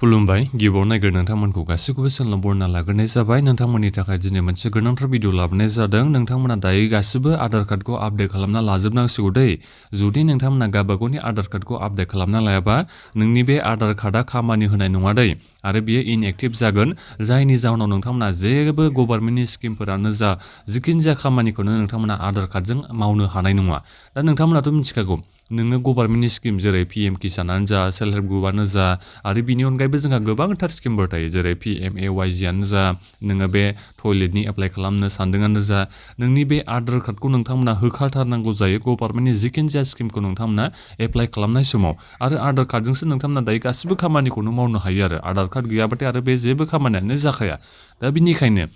खुलुमबाय गिबियाव नायग्रो नोंथांमोनखौ गासैखौबो चेनेलाव बरना लाग्रोनाय जाबाय। नोंथांमोननि थाखाय दिनै मोनसे गोनांथार भिडिअ लाबोनाय जादों। नोंथांमोना दायो गासिबो आधार कार्डखौ आपडेट खालामना लाजोबनांसिगौ दै। जुदि नोंथांमोना गावबागावनि आधार कार्डखौ आपडेट खालामना लायाबा नोंनि बे आधार कार्डआ खामानि होनाय नङा दै आरो बेयो इनएक्टिभ जागोन, जायनि जाहोनाव नोंथांमोना जेबो गभर्नमेन्टनि स्किमफोरानो जा जिखिनि जाया खामानिखौनो नोंथांमोना आधार कार्डजों मावनो हानाय नङा। दा नोंथांमोनाथ' मिथिखागौ नोङो गभर्नमेन्टनि स्किम जेरै पिएम किसानानो जा सेल्फ हेल्प ग्रुपआनो जा आरो बिनि अनगायैबो जोंहा गोबांथार स्किमफोर थायो जेरै PMAYGआनो जा, नोङो बे टयलेटनि एप्लाइ खालामनो सानदोंआनो जा, नोंनि बे आधार कार्डखौ नोंथांमोना होखाथारनांगौ जायो गभर्नमेन्टनि जिखिनि जाया स्किमखौ नोंथांमोना एप्लाइ खालामनाय समाव। आरो आधार कार्डजोंसो नोंथांमोना दायो गासिबो खामानिखौनो मावनो हायो आरो आधार कार्ड गैयाबाथाय आरो बे जेबो खामानियानो जाखाया। दा बिनिखायनो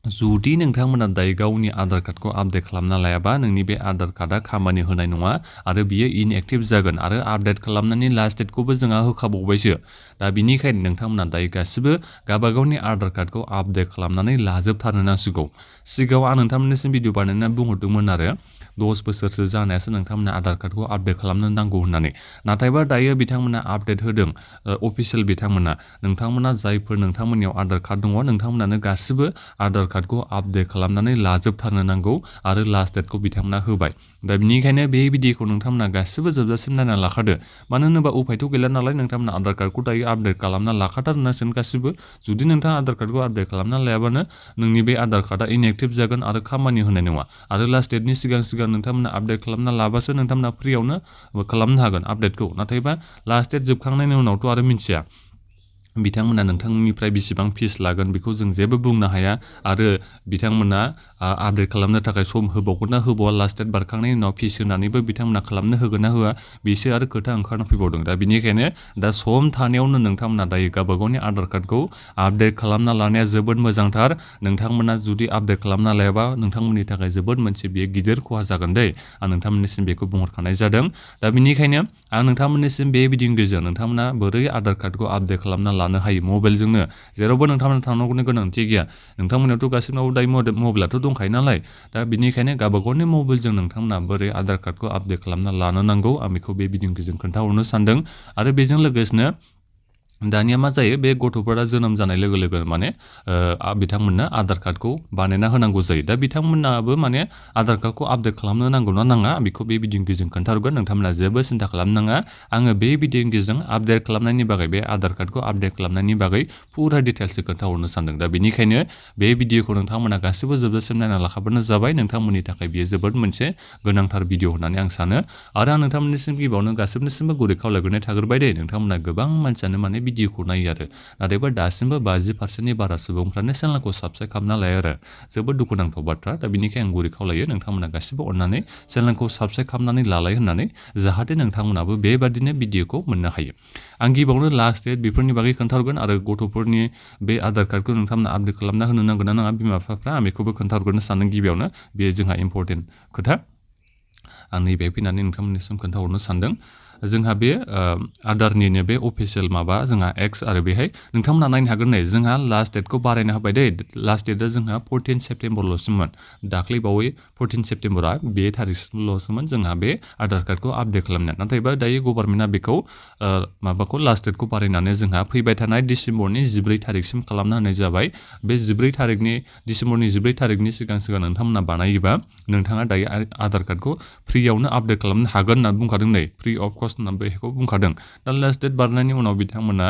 जुदि नोंथांमोना दायो गावनि आधार कार्डखौ आपडेट खालामना लायाबा नोंनि बे आधार कार्डआ खामानि होनाय नङा आरो बियो इनएक्टिभ जागोन आरो आपडेट खालामनायनि लास्ट डेटखौबो जोंहा होखाबावबायसो। दा बिनिखायनो नोंथांमोना दायो गासिबो गावबागावनि आधार कार्डखौ आपडेट खालामनानै लाजोबथारनो नांसिगौ। सिगाङाव आं नोंथांमोननिसिम भिडिअ बानायनानै बुंहरदोंमोन आरो 10 बोसोरसो जानायासो नोंथांमोना आधार कार्डखौ आपडेट खालामनो नांगौ होननानै। नाथायबा दायो बिथांमोना आपडेट होदों अफिसियेल नोंथांमोना जायफोर नोंथांमोननियाव आधार कार्ड दङ नोंथांमोनानो गासिबो आधार कार्डखौ आपडेट खालामनानै लाजोबथारनो नांगौ आरो लास्ट डेटखौ बिथांमोना होबाय। दा बिनिखायनो बे भिडिअखौ नोंथांमोना गासिबो जोबजासिम नायना लाखादो। मानो होनोबा उफायथ' गैला नालाय नोंथांमोना आधार कार्डखौ दायो आपडेट खालामना लाखाथारनांसिगोन गासिबो। जुदि नोंथाङा आधार कार्डखौ आपडेट खालामना लायाबानो नोंनि बे आधार कार्डआ इनएक्टिभ जागोन आरो खामानि होनाय नङा। आरो लास्ट डेटनि सिगां नोंथांमोना आपडेट खालामना लाबासो नोंथांमोना फ्रियावनो खालामनो हागोन आपडेटखौ। नाथायबा लास्ट डेट जोबखांनायनि उनावथ' आरो मिथिया बिथांमोना नोंथांनिफ्राय बेसेबां फिस लागोन बेखौ जों जेबो बुंनो हाया आरो बिथांमोना आपडेट खालामनो थाखाय सम होबावगोन ना होबावा लास्ट डेट बारखांनायनि उनाव फिस होनानैबो बिथांमोना खालामनो होगोन ना होआ बेसो आरो खोथा ओंखारना फैबावदों। दा बिनिखायनो दा सम थानायावनो नोंथांमोना दायो गावबागावनि आधार कार्डखौ आपडेट खालामना लानाया जोबोद मोजांथार। नोंथांमोना जुदि आपडेट खालामना लायाबा नोंथांमोननि थाखाय जोबोद मोनसे बेयो गिदिर खहा जागोन दै। आं नोंथांमोननिसिम बेखौ बुंहरखानाय जादों। दा बिनिखायनो आं नोंथांमोननिसिम बे भिडिअनि गेजेरजों नोंथांमोना बोरै आधार कार्डखौ आपडेट खालामना लानो हायो मबाइलजोंनो, जेरावबो नोंथांमोना थांनांगौनि गोनांथि गैया। नोंथांमोनावथ' गासिनावबो दायो मबाइलाथ' दंखायो नालाय। दा बिनिखायनो गावबागावनि मबाइलजों नोंथांमोना बोरै आधार कार्डखौ आपडेट खालामना लानो नांगौ आं बेखौ बे भिडिअनि गेजेरजों खोन्थाहरनो सानदों। आरो बेजों लोगोसेनो दानिया मा जायो बे गथ'फोरा जोनोम जानाय लोगो लोगो बिथांमोननो आधार कार्डखौ बानायना होनांगौ जायो। दा बिथांमोनाबो आधार कार्डखौ आपडेट खालामनो नांगौ ना नाङा बेखौ बे भिडिअनि गेजेरजों खोन्थाहरगोन। नोंथांमोना जेबो सिन्था खालामनाङा। आङो बे भिडिअनि गेजेरजों आपडेट खालामनायनि बागै बे आधार कार्डखौ आपडेट खालामनायनि बागै फुरा डिटेल्सै खोन्थाहरनो सानदों। दा बेनिखायनो बे भिडिअखौ नोंथांमोना गासिबो जोबजासिम नायना लाखाबानो जाबाय। नोंथांमोननि थाखाय बियो जोबोद मोनसे गोनांथार भिडिअ होननानै आं सानो। आरो आं नोंथांमोननिसिम गिबियावनो गासिबनिसिमबो गुरै खावलायग्रोनाय थाग्रोबाय दे। नोंथांमोना गोबां मानसियानो भिडिअखौ नायो आरो नाथायबा दासिमबो 50%नि बारा सुबुंफ्रानो चेनेलखौ साबस्क्राइब खालामना लाया आरो जोबोद दुखुनांथाव बाथ्रा। दा बेनिखायनो आं गुरै खावलायो नोंथांमोना गासिबो अननानै चेनेलखौ साबस्क्राइब खालामनानै लालाय होननानै, जाहाथे नोंथांमोनाबो बेबादिनो भिडिअखौ मोननो हायो। आं गिबियावनो लास्ट डेट बेफोरनि बागै खोन्थाहरगोन आरो गथ'फोरनि बे आधार कार्डखौ नोंथांमोना आपडेट खालामना होनो नांगोन ना नाङा बिमा बिफाफ्रा आं बेखौबो खोन्थाहरग्रोनो सानदों गिबियावनो। बेयो जोंहा इम्परटेन्ट खोथा। आं नैबे फैनानै नोंथांमोननिसिम खोन्थाहरनो सानदों। जोंहा बे आधारनिनो बे अफिसियेल जोंहा एक्स आरो बेहाय नोंथांमोना नायनो हागोन नै जोंहा लास्ट डेटखौ बारायना होबाय दै। लास्ट डेटआ जोंहा 14 सेप्तेम्बरल'सोमोन। दाख्लै बावै 14 सेप्तेम्बरा बे थारिखल'सोमोन जोंहा बे आधार कार्डखौ आपडेट खालामनाय। नाथायबा दायो गभर्नमेन्टआ बेखौ लास्ट डेटखौ बारायनानै जोंहा फैबाय थानाय डिसेम्बरनि 14 थारिखसिम खालामना होनाय जाबाय। बे डिसेम्बरनि 14 थारिखनि सिगां नोंथांमोना बानायोबा नोंथाङा दायो आधार कार्डखौ फ्रियावनो आपडेट खालामनो हागोन होननानै बुंखादों नै, फ्रि अफ कस्ट होननानै बेखौ बुंखादों। दा लास्ट डेट बारनायनि उनाव बिथांमोना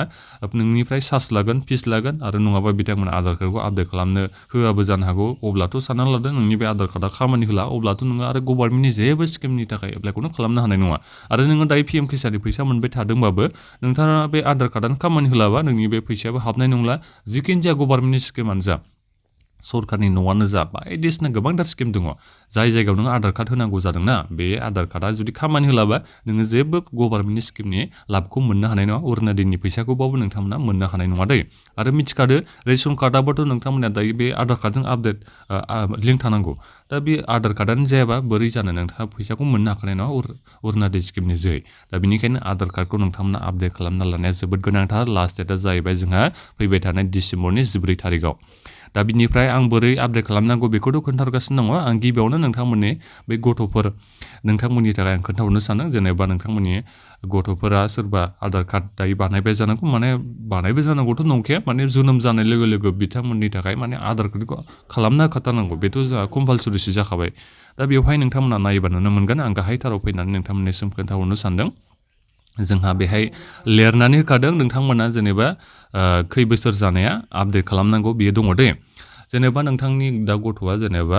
नोंनिफ्राय चार्ज लागोन, फिस लागोन आरो नङाबा बिथांमोना आधार कार्डखौ आपडेट खालामनो होआबो जानो हागौ। अब्लाथ' सानना लादों नोंनि बे आधार कार्डआ खामानि होला, अब्लाथ' नोङो आरो गभर्नमेन्टनि जेबो स्किमनि थाखाय एप्लाइखौनो खालामनो हानाय नङा। आरो नोङो दायो पिएम किसाननि फैसा मोनबाय थादोंबाबो नोंथाङा बे आधार कार्डआनो खामानि होलाबा नोंनि बे फैसायाबो हाबनाय नंला। जिखिनि जाया गभर्नमेन्टनि स्किमानो जा, सरकारनि न'आनो जा, बायदिसिना गोबांथार स्किम दङ। जाय जायगायाव नों आधार कार्ड होनांगौ जादोंना बे आधार कार्डआ जुदि खामानि होलाबा नोङो जेबो गभर्नमेन्टनि स्किमनि लाबखौ मोननो हानाय नङा। अरुणोदयनि फैसाखौबाबो नोंथांमोना मोननो हानाय नङा दै। आरो मिथिखादो रेसन कार्डआबोथ' नोंथांमोना दायो बे आधार कार्डजों आपडेट लिंक थानांगौ। दा बे आधार कार्डआनो जायाबा बोरै जानो, नोंथाङा फैसाखौ मोननो हाखानाय नङा अरुणोदय स्किमनि जोहै। दा बेनिखायनो आधार कार्डखौ नोंथांमोना आपडेट खालामना लानाया जोबोद गोनांथार। लास्ट डेटआ जाहैबाय जोंहा फैबाय थानाय डिसेम्बरनि 14 थारिखआव। दा बिनिफ्राय आं बोरै आपडेट खालामनांगौ बेखौथ' खोन्थागासिनो दङ आं गिबियावनो नोंथांमोननि बे गथ'फोर नोंथांमोननि थाखाय आं खोन्थाहरनो सानो जेनेबा नोंथांमोननि गथ'फोरा सोरबा आधार कार्ड दायो बानायबाय जानांगौ माने बानायबाय जानांगौथ' नंखाया माने जोनोम जानाय लोगो लोगो बिथांमोननि थाखाय माने आधार कार्डखौ खालामना होखाथारनांगौ बेथ' जोंहा कम्पालसरिसो जाखाबाय दा बेवहाय नोंथांमोना नायोबा नुनो मोनगोन आं गाहायथाराव फैनानै नोंथांमोननिसिम खोन्थाहरनो सानदों जोंहा बेहाय लिरनानै होखादों नोंथांमोना जेनेबा खै बोसोर जानाया आपडेट खालामनांगौ बियो दङ दे जेनेबा नोंथांनि दा गथ'आ जेनेबा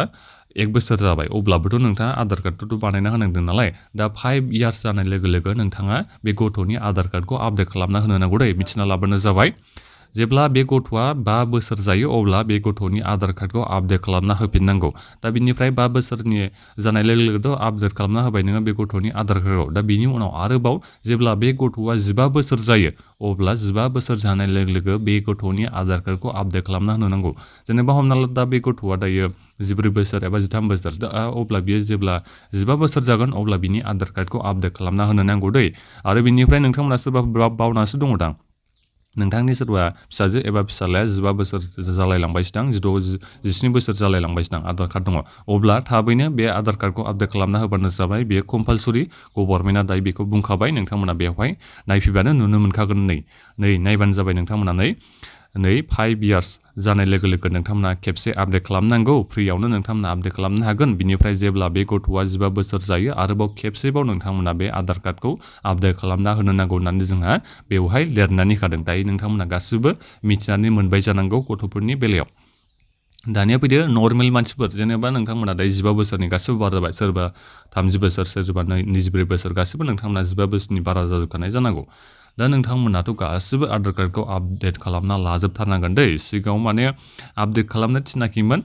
1 बोसोर जाबाय अब्लाबोथ' नोंथाङा आधार कार्डथ' बानायना होनांदों नालाय दा 5 इयार्स जानाय लोगो लोगो नोंथाङा बे गथ'नि आधार कार्डखौ आपडेट खालामना होनो नांगौ दे मिथिना लाबानो जाबाय जेब्ला बे गथ'आ 5 बोसोर जायो अब्ला बे गथ'नि आधार कार्डखौ आपडेट खालामना होफिननांगौ दा बिनिफ्राय 5 बोसोरनि जानाय लोगो लोगोथ' आपडेट खालामना होबाय नोङो बे गथ'नि आधार कार्डखौ दा बिनि उनाव आरोबाव जेब्ला बे गथ'आ 15 बोसोर जायो अब्ला 15 बोसोर जानाय लोगो लोगो बे गथ'नि आधार कार्डखौ आपडेट खालामना होनो नांगौ जेनेबा हमना ला दा बे गथ'आ दायो 14 बोसोर एबा 13 बोसोर अब्ला बियो जेब्ला 15 बोसोर जागोन अब्ला बिनि आधार कार्डखौ आपडेट खालामना होनो नांगौ दै आरो बिनिफ्राय नोंथांमोना सोरबा बावनासो दङ दां नोंथांनि सोरबा फिसाजो एबा फिसालाया 15 बोसोर जालायलांबायसो दां 17 बोसोर जालायलांबायसो दां आधार कार्ड दङ अब्ला थाबैनो बे आधार कार्डखौ आपडेट खालामना होबानो जाबाय बेयो कम्पालसरि गभर्नमेन्टआ दायो बेखौ बुंखाबाय नोंथांमोना बेवहाय नायफैबानो नुनो मोनखागोन नै नायबानो जाबाय नोंथांमोना नै 5 इयार्स जानाय लोगो लोगो नोंथांमोना खेबसे आपडेट खालामनांगौ फ्रियावनो नोंथांमोना आपडेट खालामनो हागोन बिनिफ्राय जेब्ला बे गथ'आ 15 बोसोर जायो आरोबाव खेबसेबाव नोंथांमोना बे आधार कार्डखौ आपडेट खालामना होनो नांगौ होननानै जोंहा बेवहाय लिरनानै होखादों दायो नोंथांमोना गासिबो मिथिनानै मोनबाय जानांगौ गथ'फोरनि बेलायाव दानिया फैदो नर्मेल मानसिफोर जेनेबा नोंथांमोना दायो 15 बोसोरनि गासिबो बारा जाबाय सोरबा 30 बोसोर सोरबा 24 बोसोर गासिबो नोंथांमोना 15 बोसोरनि बारा जाजोबखानाय जानांगौ दा नोंथांमोनाथ' गासिबो आधार कार्डखौ आपडेट खालामना लाजोबथारनांगोन दै सिगाङाव माने आपडेट खालामनो थिनाखैमोन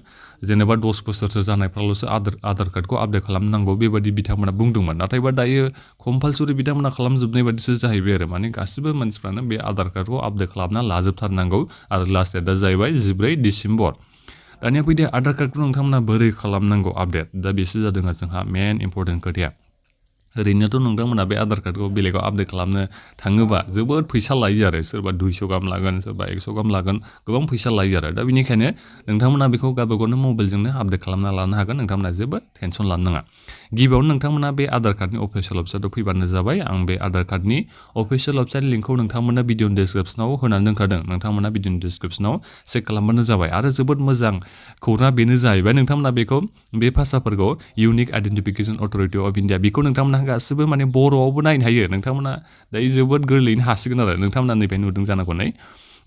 जेनेबा 10 बोसोरसो जानायफ्राल'सो आधार कार्डखौ आपडेट खालामनांगौ बेबायदि बिथांमोना बुंदोंमोन नाथायबा दायो कम्पालसरि बिथांमोना खालामजोबनाय बायदिसो जाहैबाय आरो माने गासिबो मानसिफ्रानो बे आधार कार्डखौ आपडेट खालामना लाजोबथारनांगौ आरो लास्ट डेटआ जाहैबाय 14 डिसेम्बर दानिया फैदो आधार कार्डखौ नोंथांमोना बोरै खालामनांगौ आपडेट दा बेसो जादों जोंहा मेन इम्परटेन्ट खोथाया ओरैनोथ' नोंथांमोना बे आधार कार्डखौ बेलेगाव आपडेट खालामनो थाङोबा जोबोद फैसा लायो आरो सोरबा 200 गाहाम लागोन सोरबा 100 गाहाम लागोन गोबां फैसा लायो आरो दा बेनिखायनो नोंथांमोना बेखौ गावबागावनो मबाइलजोंनो आपडेट खालामना लानो हागोन नोंथांमोना जेबो टेनसन लानो नाङा गिबियावनो नोंथांमोना बे आधार कार्डनि अफिसियेल वेबसाइटआव फैबानो जाबाय आं बे आधार कार्डनि अफिसियेल वेबसाइट लिंकखौ नोंथांमोना भिडिअ डिसक्रिपसनाव होनानै दोनखादों नोंथांमोना भिडिअ डिसक्रिपसनाव चेक खालामबानो जाबाय आरो जोबोद मोजां खौराङा बेनो जाहैबाय नोंथांमोना बेखौ बे भाषाफोरखौ unique identification authority of India बेखौ नोंथांमोना गासिबो माने बर'आवबो नायनो हायो नोंथांमोना दायो जोबोद गोरलैयैनो हासिगोन आरो नोंथांमोना नैबे नुदों जानांगौ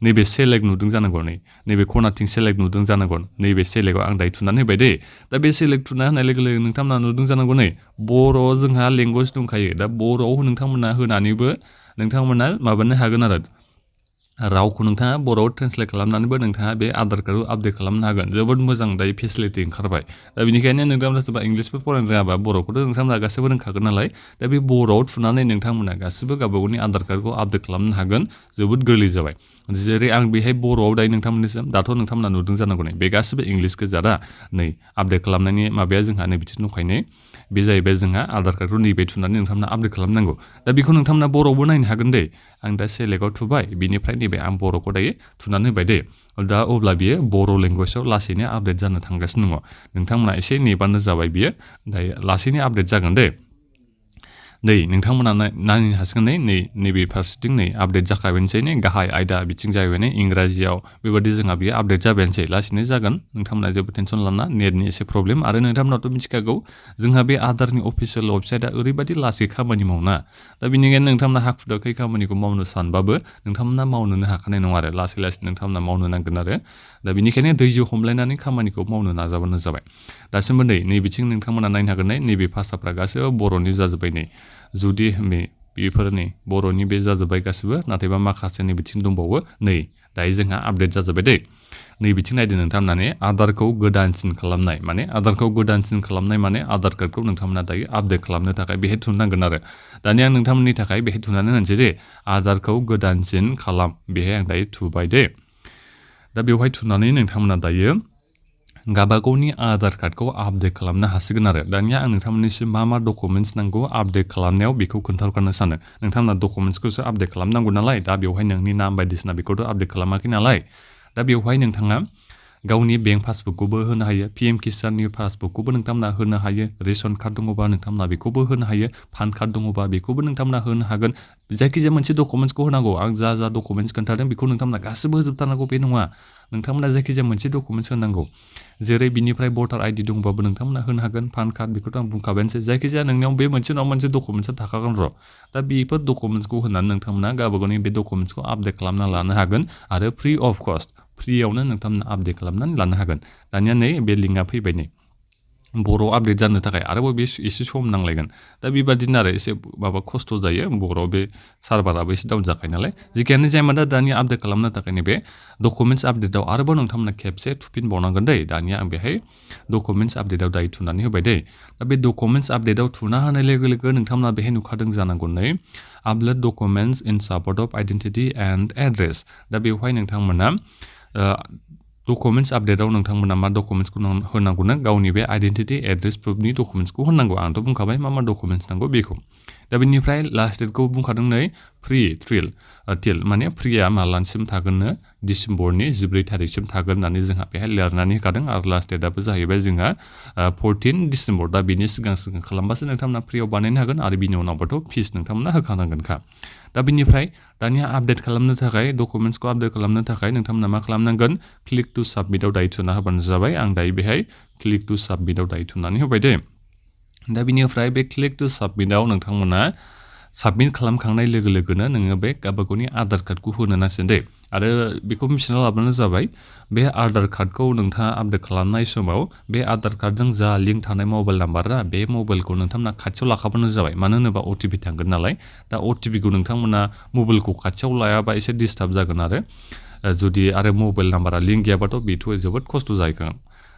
नैबे सेलेक्ट नुदों जानांगौ नैबे खनाथिं सेलेक्ट नुदों जानांगौ नैबे सेलेक्टआव आं दायो थुनानै होबाय दे दा बे सेलेक्ट थुना होनाय लोगो लोगो नोंथांमोना नुदों जानांगौ बर' जोंहा लेंगुवेज दंखायो दा बर'आव नोंथांमोना होनानैबो नोंथांमोना माबानो हागोन आरो रावखौ नोंथाङा बर'आव ट्रेन्सलेट खालामनानैबो नोंथाङा बे आधार कार्डखौ आपडेट खालामनो हागोन जोबोद मोजां दायो फेसिलिटि ओंखारबाय दा बेनिखायनो नोंथांमोना सोरबा इंलिसफोर फरायनो रोङाबा बर'खौथ' नोंथांमोना गासैबो रोंखागोन नालाय दा बे बर'आव थुनानै नोंथांमोना गासिबो गावबागावनि आधार कार्डखौ आपडेट खालामनो हागोन जोबोद गोरलै जाबाय जेरै आं बेहाय बर'आव दायो नोंथांमोननिसिम दाथ' नोंथांमोना नुदों जानांगौ बे गासिबो इंलिस गोजा दा आपडेट खालामनायनि माबाया जोंहा बिथिं दंखायो बे जाहैबाय जोंहा आधार कार्डखौ नैबे थुनानै नोंथांमोना आपडेट खालामनांगौ दा बेखौ नोंथांमोना बर'आवबो नायनो हागोन दे आं दा सेलेक्टआव थुबाय बिनिफ्राय नैबे आं बर'खौ दायो थुनानै होबाय दे दा अब्ला बियो बर' लेंगुवेजाव लासैनो आपडेट जानो थांगासिनो दङ नोंथांमोना एसे नेबानो जाबाय बियो दायो लासैनो आपडेट जागोन दे नोंथांमोना नायनो हासिगोन नैबे फारसेथिं आपडेट जाखाबायनोसै गाहाय आयदा बिथिं जाहैबाय इंराजियाव बेबायदि जोंहा बियो आपडेट जाबायानोसै लासैनो जागोन नोंथांमोना जेबो टेनसन लाना नेटनि एसे प्रब्लेम आरो नोंथांमोनाथ' मिथिखागौ जोंहा बे आधारनि अफिसियेल वेबसाइटआ ओरैबायदि लासै खामानि मावना दा बेनिखायनो नोंथांमोना हाखु दाखुयै खामानिखौ मावनो सानबाबो नोंथांमोना मावनोनो हाखानाय नङा आरो लासै लासै नोंथांमोना मावनो नांगोन आरो दा बेनिखायनो दैजों हमलायनानै खामानिखौ मावनो नाजाबानो जाबाय दासिमबो नैबिथिं नोंथांमोना नायनो हागोन नैबे भाषाफ्रा गासैबो बर'नि जाजोब्बाय जुदि बेफोर बर'नि बे जाजोब्बाय गासिबो नाथायबा माखासे बिथिं दंबावो दायो जोंहा आपडेट जाजोब्बाय नैबिथिं नायदो नोंथांमोना आधारखौ गोदानसिन खालामनाय माने आधारखौ गोदानसिन खालामनाय माने आधार कार्डखौ नोंथांमोना दायो आपडेट खालामनो थाखाय बेहाय थुनांगोन आरो दानिया आं नोंथांमोननि थाखाय बेहाय थुनानै होनोसै दे आधारखौ गोदानसिन खालाम बेहाय आं दायो थुबाय दे दा बेवहाय थुनानै नोंथांमोना दायो गावबागावनि आधार कार्डखौ आपडेट खालामनो हासिगोन आरो दानिया आं नोंथांमोननिसिम मा डकुमेन्टस नांगौ आपडेट खालामनायाव बेखौ खोन्थाहरनो सानो नोंथांमोना डकुमेन्टसखौसो आपडेट खालामनांगौ नालाय दा बेवहाय नोंनि नाम बायदिसिना बेखौथ' आपडेट खालामाखै नालाय दा बेवहाय नोंथाङा गावनि बेंक पासबुकखौबो होनो हायो PM किसाननि पासबुकखौबो नोंथांमोना होनो हायो रेशन कार्ड दङबा नोंथांमोना बेखौबो होनो हायो पान कार्ड दङबा बेखौबो नोंथांमोना होनो हागोन जायखिजाया मोनसे डकुमेन्ट्सखौ होनांगौ आं जा डकुमेन्ट्स खोन्थादों बेखौ नोंथांमोना गासिबो होजोबथारनांगौ बे नङा नोंथांमोना जायखिजाया मोनसे डकुमेन्ट्स होनांगौ जेरै बिनिफ्राय भटार ID दंबाबो नोंथांमोना होनो हागोन पान कार्ड बेखौथ' आं बुंखाबायानोसै जायखिजाया नोंनियाव बे मोनसे नङा मोनसे डकुमेन्ट्सआ थाखागोन र' दा बेफोर डकुमेन्ट्सखौ होनानै नोंथांमोना गावबागावनि बे डकुमेन्ट्सखौ आपडेट खालामना लानो हागोन आरो फ्रि अफ कस्ट फ्रियावनो नोंथांमोना आपडेट खालामनानै लानो हागोन दानिया नै बे लिंकआ फैबाय नै बर' आपडेट जानो थाखाय आरोबाव बे एसे सम नांलायगोन दा बेबादिनो आरो एसे माबा खस्थ' जायो बर'आव बे सार्भाराबो एसे डाउन जाखायो नालाय जिखियानो जाया मानो दानिया आपडेट खालामनो थाखाय नैबे डकुमेन्ट्स आपडेटआव आरोबाव नोंथांमोना खेबसे थुफिनबावनांगोन दै दानिया आं बेहाय डकुमेन्ट्स आपडेटआव दायो थुनानै होबाय दै दा बे डकुमेन्ट्स आपडेटआव थुना होनाय लोगो लोगो नोंथांमोना बेहाय नुखादों जानांगौ नै upload documents in support of identity and address दा बेवहाय नोंथांमोना डकुमेन्ट्स आपडेटआव नोंथांमोना मा डकुमेन्ट्सखौ होनांगौनो गावनि बे आइडेन्टिटि एड्रेस प्रुफनि डकुमेन्ट्सखौ होनांगौ आंथ' बुंखाबाय मा डकुमेन्ट्स नांगौ बेखौ दा बेनिफ्राय लास्ट डेटखौ बुंखादों नै फ्रि टिल माने फ्रिया मालासिम थागोननो डिसेम्बरनि 14 थारिखसिम थागोन होननानै जोंहा बेहाय लिरनानै होखादों आरो लास्ट डेटआबो जाहैबाय जोंहा 14 डिसेम्बर दा बेनि सिगां खालामबासो नोंथांमोना फ्रियाव बानायनो हागोन आरो बिनि उनावबाथ' फिस नोंथांमोना होखानांगोनखा दा बेनिफ्राय दानिया आपडेट खालामनो थाखाय डकुमेन्ट्सखौ आपडेट खालामनो थाखाय नोंथांमोना मा खालामनांगोन क्लिक टु साबमिटआव दायो थुना होबानो जाबाय आं दायो बेहाय क्लिक टु साबमिटआव दायो थुनानै होबाय दे दा बेनिफ्राय बे क्लिक टु साबमिटआव नोंथांमोना साबमिट खालामखांनाय लोगो लोगोनो नोङो बे गावबागावनि आधार कार्डखौ होनो नांसिगोन दे आरो बेखौ मिथिना लाब्लानो जाबाय बे आधार कार्डखौ नोंथाङा आपडेट खालामनाय समाव बे आधार कार्डजों जा लिंक थानाय मबाइल नाम्बारा बे मबाइलखौ नोंथांमोना खाथियाव लाखाबानो जाबाय मानो होनोबा OTP थांगोन नालाय दा OTPखौ नोंथांमोना मबाइलखौ खाथियाव लायाबा एसे डिस्टार्ब जागोन आरो जुदि आरो मबाइल नाम्बारा लिंक गैयाबाथ' बेथ' जोबोद खस्थ' जाहैगोन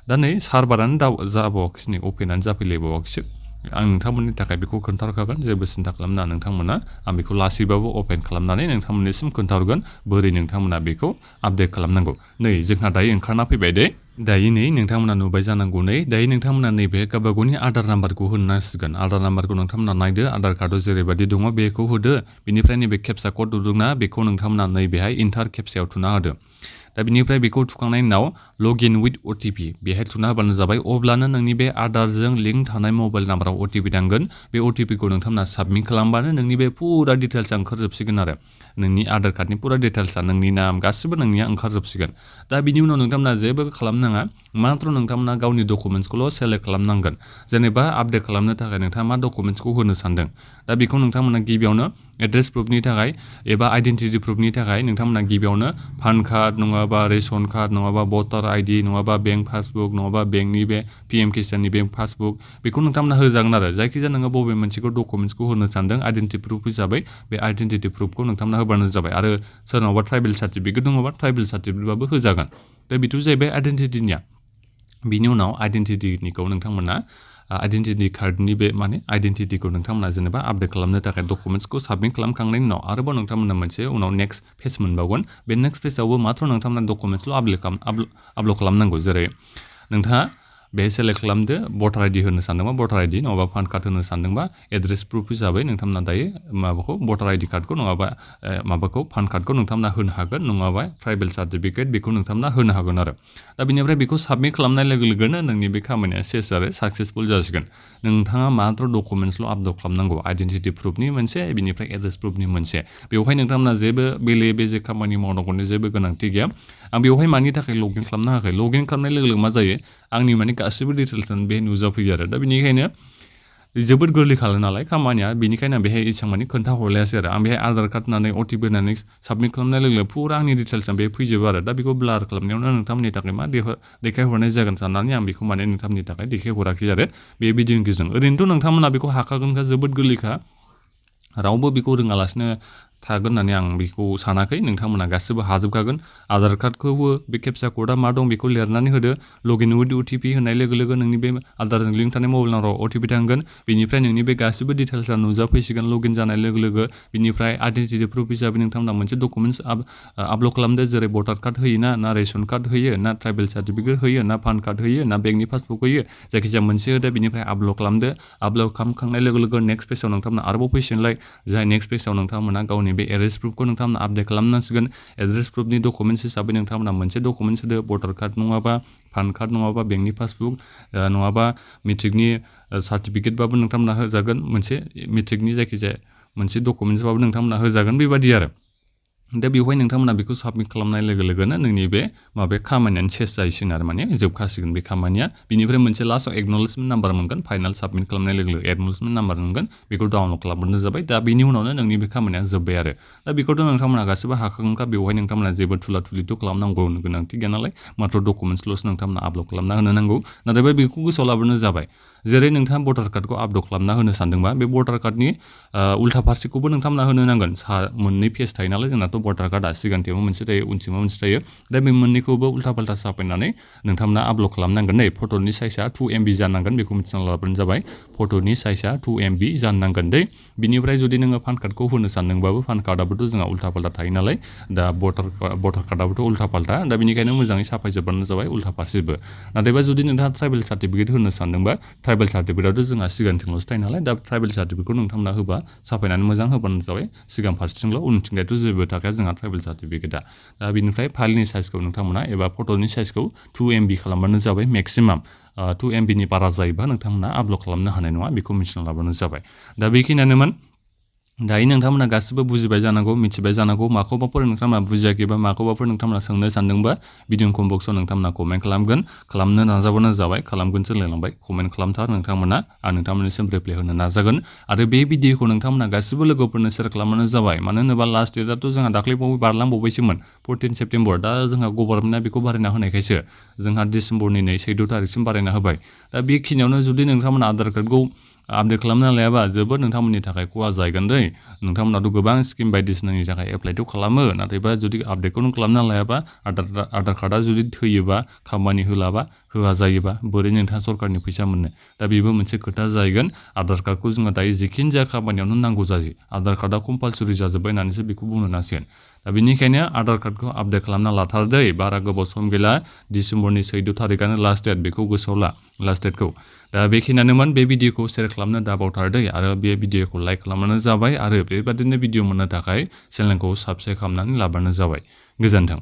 दा नै सार्भारानो जाबावाखिसै नै अपेनानो जाफैलायबावाखिसै आं नोंथांमोननि थाखाय बेखौ खोन्थाहरखागोन जेबो सिन्था खालामना नोंथांमोना आं बेखौ लासैबाबो अपेन खालामनानै नोंथांमोननिसिम खोन्थाहरगोन बोरै नोंथांमोना बेखौ आपडेट खालामनांगौ नै जोंहा दायो ओंखारना फैबाय दे दायो नै नोंथांमोना नुबाय जानांगौ नै दायो नोंथांमोना नैबे गावबागावनि आधार नाम्बारखौ होनो नांसिगोन आधार नाम्बारखौ नोंथांमोना नायदो आधार कार्डआव जेरैबायदि दङ बेखौ होदो बिनिफ्राय नैबे केपसा कड दंना बेखौ नोंथांमोना नैबेहाय इन्टार केपसायाव थुना होदो दा बिनिफ्राय बेखौ थुखांनायनि उनाव लगइन विथ OTP बेहाय थुना होबानो जाबाय अब्लानो नोंनि बे आधारजों लिंक थानाय मबाइल नाम्बाराव OTP थांगोन बे OTPखौ नोंथांमोना साबमिट खालामबानो नोंनि बे फुरा डिटेल्सआ ओंखारजोबसिगोन आरो नोंनि आधार कार्डनि फुरा डिटेल्सआ नोंनि नाम गासिबो नोंनिया ओंखारजोबसिगोन दा बिनि उनाव नोंथांमोना जेबो खालामनाङा मात्र नोंथांमोना गावनि डकुमेन्ट्सखौल' सेलेक्ट खालामनांगोन जेनेबा आपडेट खालामनो थाखाय नोंथाङा मा डकुमेन्ट्सखौ होनो सानदों दा बेखौ नोंथांमोना गिबियावनो एड्रेस प्रुफनि थाखाय एबा आइडेन्टिटि प्रुफनि थाखाय नोंथांमोना गिबियावनो पान कार्ड नङाबा रेशन कार्ड नङाबा भटार ID नङाबा बेंक पासबुक नङाबा बेंकनि बे PM किसाननि बेंक पासबुक बेखौ नोंथांमोना होजागोन आरो जायखिजाया नोङो बबे मोनसेखौ डकुमेन्ट्सखौ होनो सानदों आइडेन्टिटि प्रुफ हिसाबै बे आइडेन्टिटि प्रुफखौ नोंथांमोना होबानो जाबाय आरो सोरनावबा ट्राइबेल सार्टिफिकेट दङबा ट्राइबेल सार्टिफिकेटबाबो होजागोन दा बेथ' जाहैबाय आइडेन्टिटिनिया बिनि उनाव आइडेन्टिटिनिखौ नोंथांमोना आइडेन्टिटि कार्डनि बे माने आइडेन्टिटिखौ नोंथांमोना जेनेबा आपडेट खालामनो थाखाय डकुमेन्ट्सखौ साबमिट खालामखांनायनि उनाव आरोबाव नोंथांमोना मोनसे उनाव नेक्स्ट पेज मोनबावगोन बे नेक्स्ट पेजावबो मात्र नोंथांमोना डकुमेन्ट्सल' आपल'ड खालामनांगौ जेरै नोंथाङा बे सेलेक्ट खालामदो भटार ID होनो सानदोंबा भटार ID नङाबा पान कार्ड होनो सानदोंबा एड्रेस प्रुफ हिसाबै नोंथांमोना दायो माबाखौ भटार ID कार्डखौ नङाबा माबाखौ पान कार्डखौ नोंथांमोना होनो हागोन नङाबा ट्राइबेल सार्टिफिकेट बेखौ नोंथांमोना होनो हागोन आरो दा बेनिफ्राय बेखौ साबमिट खालामनाय लोगो लोगोनो नोंनि बे खामानिया सेस आरो साक्सेसफुल जासिगोन नोंथाङा मात्र डकुमेन्ट्सल' आपल'ड खालामनांगौ आइडेन्टिटि प्रुफनि मोनसे बिनिफ्राय एड्रेस प्रुफनि मोनसे बेवहाय नोंथांमोना जेबो बेले बेजे खामानि मावनांगौनि जेबो गोनांथि गैया आं बेवहाय मानि थाखाय लगइन खालामनो हायाखै लगइन खालामनाय लोगो लोगो मा जायो आंनि माने गासिबो डिटेल्सआनो बे नुजाफैयो आरो दा बेनिखायनो जोबोद गोरलै खालाम नालाय खामानिया बेनिखायनो आं बेहाय एसेबां माने खोन्थाहरलायासै आरो आं बेहाय आधार कार्ड होनानै OTP होनानै साबमिट खालामनाय लोगो लोगो फुरा आंनि डिटेल्सआ बे फैजोबो आरो दा बेखौ ब्लार खालामनायावनो नोंथांमोननि थाखाय मा देखायहरनाय जागोन साननानै आं बेखौ माने नोंथांमोननि थाखाय देखायहराखै आरो बे भिडिअनि गेजेरजों ओरैनोथ' नोंथांमोना बेखौ हाखागोनखा जोबोद गोरलैखा रावबो बेखौ रोङालासिनो थागोन होननानै आं बेखौ सानाखै नोंथांमोना गासिबो हाजोबखागोन आधार कार्डखौबो बे केपचा क'डआ मा दं बेखौ लिरनानै होदो लगइन विथ OTP होननाय लोगो लोगो नोंनि बे आधारजों लिंक थानाय मबाइल नाम्बाराव OTP थांगोन बेनिफ्राय नोंनि बे गासिबो डिटेल्सआ नुजाफैसिगोन लगइन जानाय लोगो लोगो बिनिफ्राय आइडेन्टिटि प्रुफ हिसाबै नोंथांमोना मोनसे डकुमेन्ट्स आपल'ड खालामदो जेरै भटार कार्ड होयो ना रेशन कार्ड होयो ना ट्राइबेल सार्टिफिकेट होयो ना पान कार्ड होयो ना बेंकनि पासबुक होयो जायखिजाया मोनसे होदो बिनिफ्राय आपल'ड खालामदो आपल'ड खालामखांनाय लोगो लोगो नेक्स्ट पेजाव नोंथांमोना आरोबाव फैसिगोनलाय जाय नेक्स्ट पेजाव नोंथांमोना गावनि गावनि बे एड्रेस प्रुफखौ नोंथांमोना आपडेट खालामनांसिगोन एड्रेस प्रुफनि डकुमेन्ट्स हिसाबै नोंथांमोना मोनसे डकुमेन्ट्स होदो भटार कार्ड नङाबा पान कार्ड नङाबा बेंकनि पासबुक नङाबा मेट्रिकनि सार्टिफिकेटबाबो नोंथांमोना होजागोन मोनसे मेट्रिकनि जायखिजाया मोनसे डकुमेन्ट्सबाबो नोंथांमोना होजागोन बेबादि आरो दा बेवहाय नोंथांमोना बेखौ साबमिट खालामनाय लोगो लोगोनो नोंनि बे माबाया खामानियानो सेस जाहैसिगोन आरो माने जोबखासिगोन बे खामानिया बिनिफ्राय मोनसे लास्टआव एक्न'लेजमेन्ट नाम्बार मोनगोन फाइनाल साबमिट खालामनाय लोगो लोगो एक्न'लेजमेन्ट नाम्बार मोनगोन बेखौ डाउनलड खालामबानो जाबाय दा बिनि उनावनो नोंनि बे खामानिया जोब्बाय आरो दा बेखौथ' नोंथांमोना गासिबो हाखागोनखा बेवहाय नोंथांमोना जेबो थुला थुलिथ' खालामनांगौ गोनांथि गैया नालाय मात्र डकुमेन्टसल'सो नोंथांमोना आपल'ड खालामना होनो नांगौ नाथाय बेखौ गोसोआव लाबोनो जाबाय जेरै नोंथाङा भटार कार्डखौ आपल'ड खालामना होनो सानदोंबा बे भटार कार्डनि उल्था फारसेखौबो नोंथांमोना होनो नांगोन मोननै पेज थायो नालाय जोंनाथ' भटार कार्डआ सिगांथिंबो मोनसे थायो उनथिंबो मोनसे थायो दा बे मोननैखौबो उल्था फाल्था साफायनानै नोंथांमोना आपल'ड खालामनांगोन दै फट'नि साइजआ 2 MB जानांगोन बेखौ मिथिना लाबानो जाबाय फट'नि साइजआ 2 MB जानांगोन दै बिनिफ्राय जुदि नोङो पान कार्डखौ होनो सानदोंबाबो पान कार्डआबोथ' जोंहा उल्था फाल्था थायो नालाय दा भटार कार्डआबोथ' उल्था फाल्था दा बेनिखायनो मोजाङै साफायजोबबानो जाबाय उल्था फारसेबो नाथायबा जुदि नोंथाङा ट्राइबेल सार्टिफिकेट होनो सानदोंबा ट्राइबेल सार्टिफिकेटआथ' जोंहा सिगांथिंल'सो थायो नालाय दा ट्राइबेल सार्टिफिकेटखौ नोंथांमोना होबा साफायनानै मोजां होबानो जाबाय सिगां फारसेथिंल' उनथिंजायथ' जेबो थाखाया जोंहा ट्राइबेल सार्टिफिकेटआ दा बिनिफ्राय फाइलनि साइजखौ नोंथांमोना एबा फट'नि साइजखौ 2 MB खालामबानो जाबाय मेक्सिमाम 2 MBनि बारा जायोबा नोंथांमोना आपल'ड खालामनो हानाय नङा बेखौ मिथिना लाबानो जाबाय दा बेखिनियानोमोन दायो नोंथांमोना गासिबो बुजिबाय जानांगौ मिथिबाय जानांगौ माखौबाफोर नोंथांमोना बुजियाखैबा माखौबाफोर नोंथांमोना सोंनो सानदोंबा भिडिअ कमेन्ट बक्सआव नोंथांमोना कमेन्ट खालामनो नाजाबानो जाबाय खालामगोन सोलायलांबाय कमेन्ट खालामथार नोंथांमोना आं नोंथांमोननिसिम रिप्लाय होनो नाजागोन आरो बे भिडिअखौ नोंथांमोना गासिबो लोगोफोरनो शेयार खालामबानो जाबाय मानो होनोबा लास्ट डेटआथ' जोंहा दाख्लैबावै बारलांबावबायसोमोन 14 सेप्तेम्बर दा जोंहा गभर्नमेन्टआ बेखौ बारायना होनायखायसो जोंहा डिसेम्बरनि 14 तारिखसिम बारायना होबाय दा बेखिनियावनो जुदि नोंथांमोना आधार कार्डखौ आपडेट खालामना लायाबा जोबोद नोंथांमोननि थाखाय खहा जागोन दै नोंथांमोनाथ' गोबां स्किम बायदिसिनानि थाखाय एप्लाइथ' खालामो नाथायबा जुदि आपडेटखौ नों खालामना लायाबा आधार कार्डआ जुदि थैयोबा खामानि होआ जायोबा बोरै नोंथाङा सरकारनि फैसा मोननो दा बेबो मोनसे खोथा जाहैगोन आधार कार्डखौ जोङो दायो जिखिनि जाया खामानियावनो नांगौ जायो आधार कार्डआ कम्पालसरि जाजोब्बाय होननानैसो बेखौ बुंनो नांसिगोन दा बेनिखायनो आधार कार्डखौ आपडेट खालामना लाथारदै बारा गोबाव सम गैला डिसेम्बरनि 14 तारिखआनो लास्ट डेट बेखौ गोसोआव ला लास्ट डेटखौ दा बेखिनियानोमोन बे भिडिअखौ शेयार खालामनो दाबावथारदै आरो बे भिडिअखौ लाइक खालामबानो जाबाय आरो बेबादिनो भिडिअ मोननो थाखाय चेनेलखौ साबस्क्राइब खालामनानै लाबानो जाबाय गोजोन्थों